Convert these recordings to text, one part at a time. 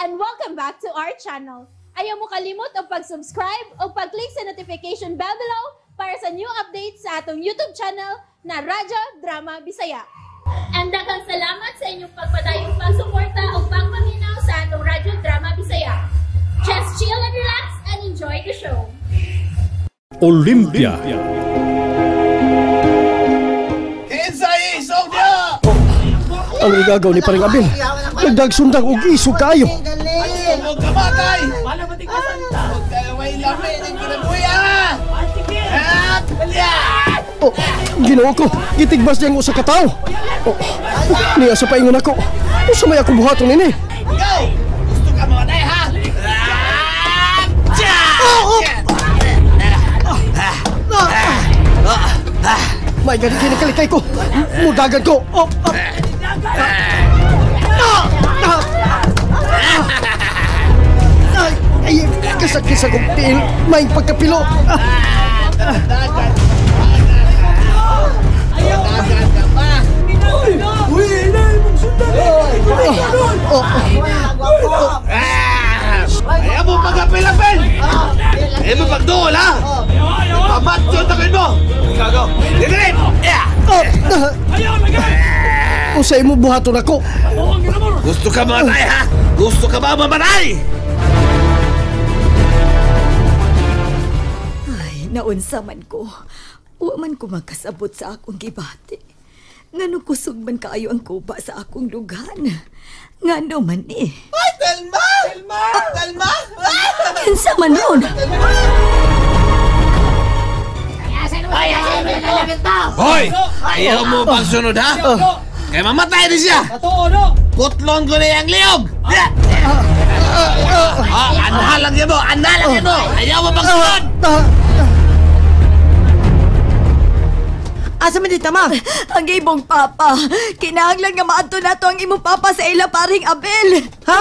And welcome back to our channel. Ayaw mo kalimot og pag-subscribe o pag-click sa notification bell below para sa new updates sa atong YouTube channel na Radyo Drama Bisaya. And daghang salamat sa inyong pagpadayong pagsuporta o pagpaminaw sa atong Radyo Drama Bisaya. Just chill and relax and enjoy the show. Olympia. Kinsa isog niya! Ang igagaw ni Paring Abel. Nagdagsundang og isog kaayo. Huwag kamatay! Huwag kayo may lami ng kinabuya! At Oh, Ginoo ko, gitigbas niya ang usa ka tawo. Oh, niya sa paingon ako. Usa may akong buhaton nini? Ikaw! Gusto ka mamatay, ha? May gani kinakalikay ko. Mudagan ko. Oh, ah. Ah! Ah! Ay, ay, kasakit sa kong tiil. May pagkapilo. Ah, Dagan ka pa! oh, Ayaw mo pagkapil-apil! Ayaw mo pagduol, ha? Pamatyon na kayo mo! Gago! Dili! ah, ah. Usa imo buhaton ako. Gusto ka mamatay, ha? Gusto ka ba mamatay? Ay, naunsa man ko. Wa man ko makasabot sa akong gibati. Ngano kusog man kaayo ang kuba sa akong dugan. Ngano man eh. Ay, Telma! Telma! Telma! Kinsa man nun? Hoy! Ayaw mo pagsunod, ha? Kaya mamatay din siya! Kutlon ko na yung liog! Ah, anhalang yan mo! Anhalang yan mo! Ayaw mo pagsunod! Ah, Asa man dita, ma? Ang imong papa. Kinahanglan nga maadto nato ang imong papa sa ila paring Abel. Ha?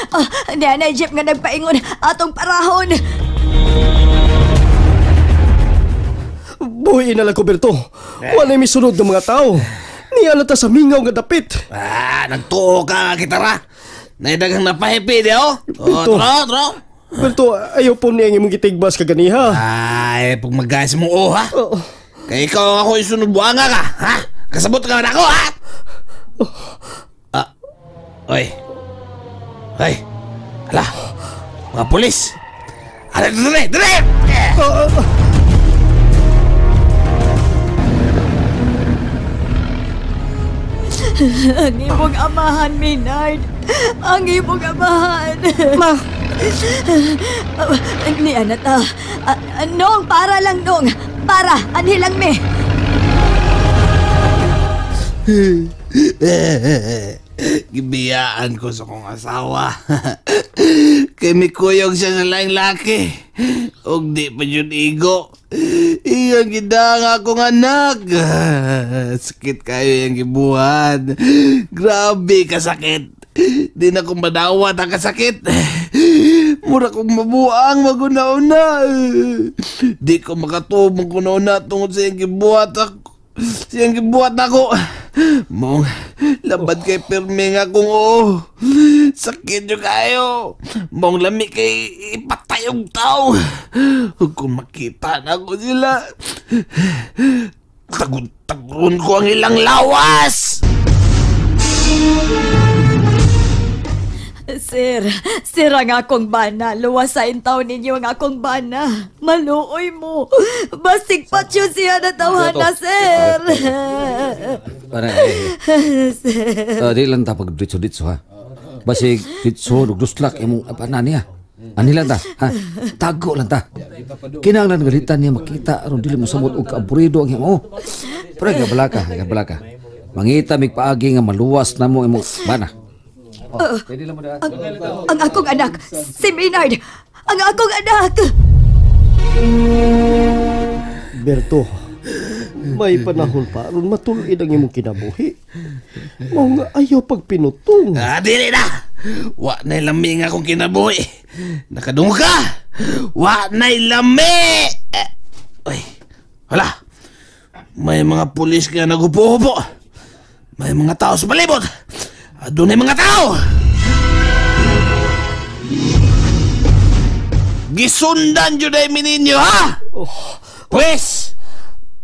Ah, niya na jeep nga nagpaingon atong parahon. Buhi na lang ko, Berto. Walay misunod ng mga tao. Niya na ta sa mingaw nga dapit. Ah, nagtuo ka nga gitara. Naidagang napahipi di, oh. Oh, Berto. tro, tro. Berto, ayaw po niya ang imong gitigbas kaganiha. Ay, pag magayas mo, oh, ha? Oh, Kaya ikaw ang ako isunod buanga ka, ha? Kasabot ka na ako, ha? Ah, oy. Ay, hala. Mga pulis. Ala, dali, dali! ah, ah. Ang imong amahan, Maynard. Ang imong amahan. Ma, Ni ana ta. Ah, nong, para lang nong. Para, anhi lang me. Gibiyaan ko sa kong asawa. Kay mikuyog siya sa laing laki. Og di pa yun igo. Iyang gidang akong anak. Sakit kayo yung gibuhat. Grabe kasakit. Di na kong madawat ang kasakit. Mura kong mabuang maguna-una. Di ko makatubong kuna-una tungod sa iyang gibuhat ako. Siyang gibuhat ako. Mong, labad kay pirmi nga kung oo. Sakit nyo kayo. Mong lami kay ipatay og tao. Ug kung makita na ko sila, tagod-tagron ko ang ilang lawas. Sir, sir ang akong bana. Luwasain taon ninyo ang akong bana. Maluoy mo. Basig patyo siya na tawhana, sir. Para eh, Sir. di lang ta pag ditso-ditso ha. Basig ditso duslak imong apa na niya. Ani lang ta, ha? Tago lang ta. Kinahanglan galitan niya makita aron dili mo samot og kaaburido ang imo. Pero gabala ka, gabala ka. Mangita mig paagi nga maluwas na mo imong bana. Pwede lang mo da. Ang akong anak, si Maynard. Ang akong anak. Berto, may panahon pa aron matulid ang imong kinabuhi. Mao nga ayaw pagpinutong. Ah, dili na. Wa na'y lami nga akong kinabuhi. Nakadungog ka. Wa na'y lami. Eh, ay, wala. May mga pulis nga nagupo-hupo. May mga tao sa palibot. Doon ay mga tao! Gisundan jud ay ninyo, ha? Pwes,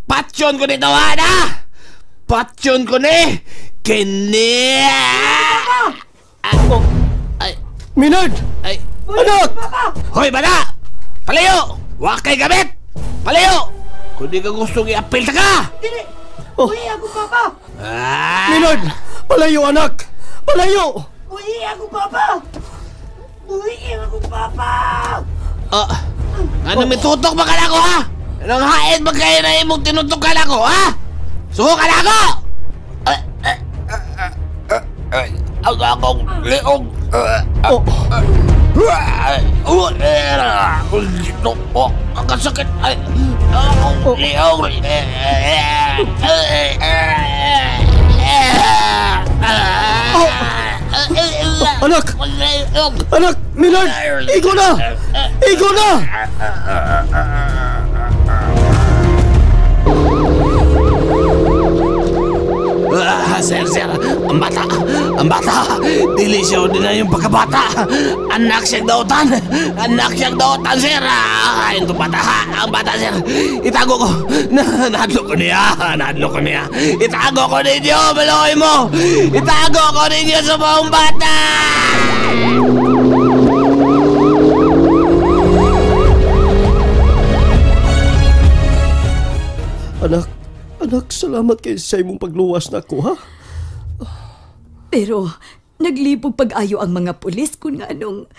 patyon ko ni tawana. Patyon ko ni kini. Ay, Minard! Ay, anak! Hoy, bana! Palayo! Wa kay gamit! Palayo! Kung di ka gustong i-appeal ta ka! Dili! Oh. Uy, ako papa! Ah! Minard! Palayo, anak! Palayo! Uy, ako papa! Uy, ako papa! Ano may tutok ba ka na ako, ha? Anong hain ba kayo na imong tinutok ka na ako, ha? Suko ka na ako! Ang akong liog! Oh. Ang kasakit! Ay, akong liog! Anak! Anak! Minard! Igo na! Igo na! Sir, sir, ang bata, ang bata. Dili siya ordinaryong pagkabata. Anak siyang dautan. Anak siyang dautan, sir. Itong bata, ang bata, sir. Itago ko. Nahadlok ko niya. Nahadlok ko niya. Itago ko ninyo, maluoy mo. Itago ko ninyo sa buong bata. Anak, anak, salamat kay sa imong pagluwas na ako, ha? Pero naglibog pag-ayo ang mga pulis kung nganong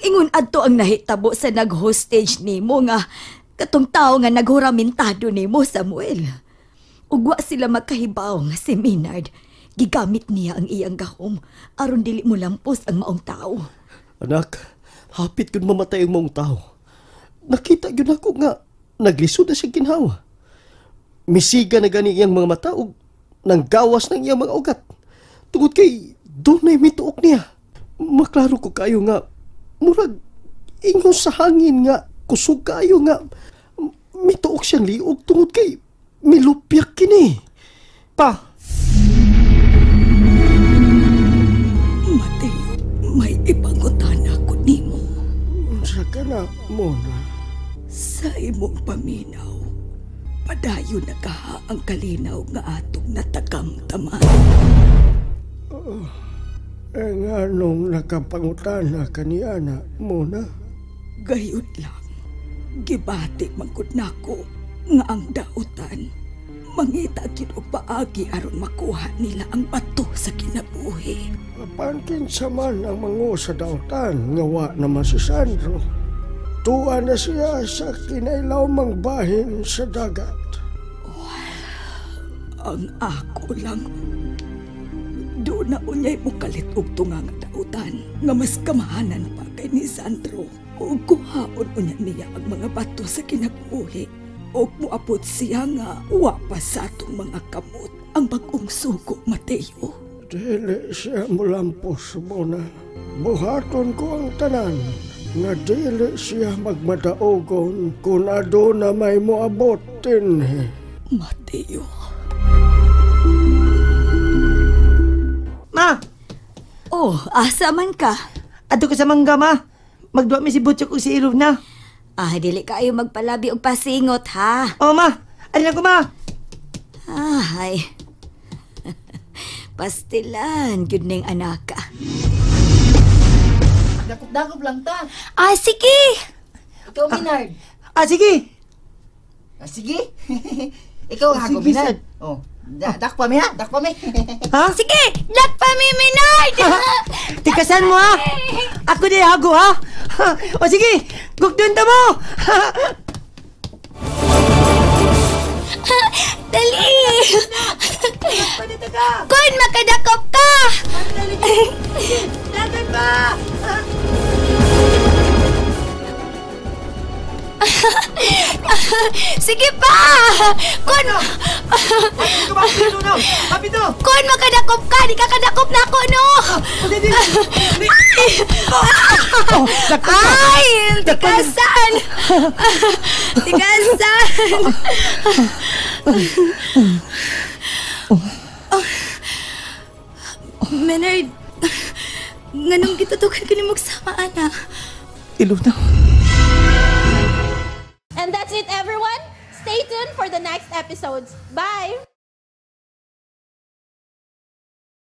ingon adto ang nahitabo sa nag-hostage nimo nga katong tao nga naghuramentado nimo, Samuel. Ugwa sila magkahibaw nga si Maynard gigamit niya ang iyang gahom aron dili mo lampos ang maong tao. Anak, hapit kun mamatay ang maong tao. Nakita gyud ako nga naglisod na siya ginhawa. Misiga na gani iyang mga mata ug nanggawas ng iyang mga ugat. Tungod kay dunay mituok niya. Maklaro ko kayo nga murag ingon sa hangin nga kusog kayo nga mituok siyang liog tungod kay milupyak kini. Pa! Mateo, may ipangutana ko nimo. Unsa ka na, Mona? Sa imong paminaw, padayon na kaha ang kalinaw nga atong natakamtaman. Nga nung nakapangutana kaniana, Mona? Gayud lang, gibati mangkod nako nga ang dautan. Mangita gyud og paagi aron makuha nila ang bato sa kinabuhi. Apan kinsa man ang mangu sa dautan nga wa naman si Sandro. Tuwa na siya sa kinailawmang bahin sa dagat. Oh, ang ako lang. Doon na unyay mukalit og tunga nga dautan nga mas kamahanan pa kay ni Sandro. O kuhaon unya niya ang mga bato sa kinabuhi. O muabot siya nga wa pa sa atong mga kamot ang bag-ong sugo, Mateo. Dili siya mulampos, Mona. Buhaton ko ang tanan nga dili siya magmadaogon kung aduna may moabot dinhi. Mateo. Ma! Oh, asa man ka? Adto ka sa mangga, ma. Magduwa mi si Butchok ug si Ilog na. Ah, dili kaayo magpalabi og pasingot, ha? Oh, ma. Ari na ko, ma. Ay. Pastilan, gyud ning anaka. Dakop-dakop lang ta. Ah, sige. Ikaw, Minard. Ah, sige. Ah, sige. Ikaw, hago, Minard. Oh, dakpa mi, ha? Dakpa mi. Ha? Sige, dakpa mi, Minard. Tikasan mo, ha? Ako di hago, ha? O sige, gugdun ta mo. Dali! Kun, makadakop ka! Dagan ba? Sige pa! Kun! Kun, makadakop ka! Di ka kadakop na ako, no! Ay! Tikasan! Tikasan! Maynard, Nganong gitutukan ko ni sama ana? Iluna. And that's it, everyone. Stay tuned for the next episodes. Bye!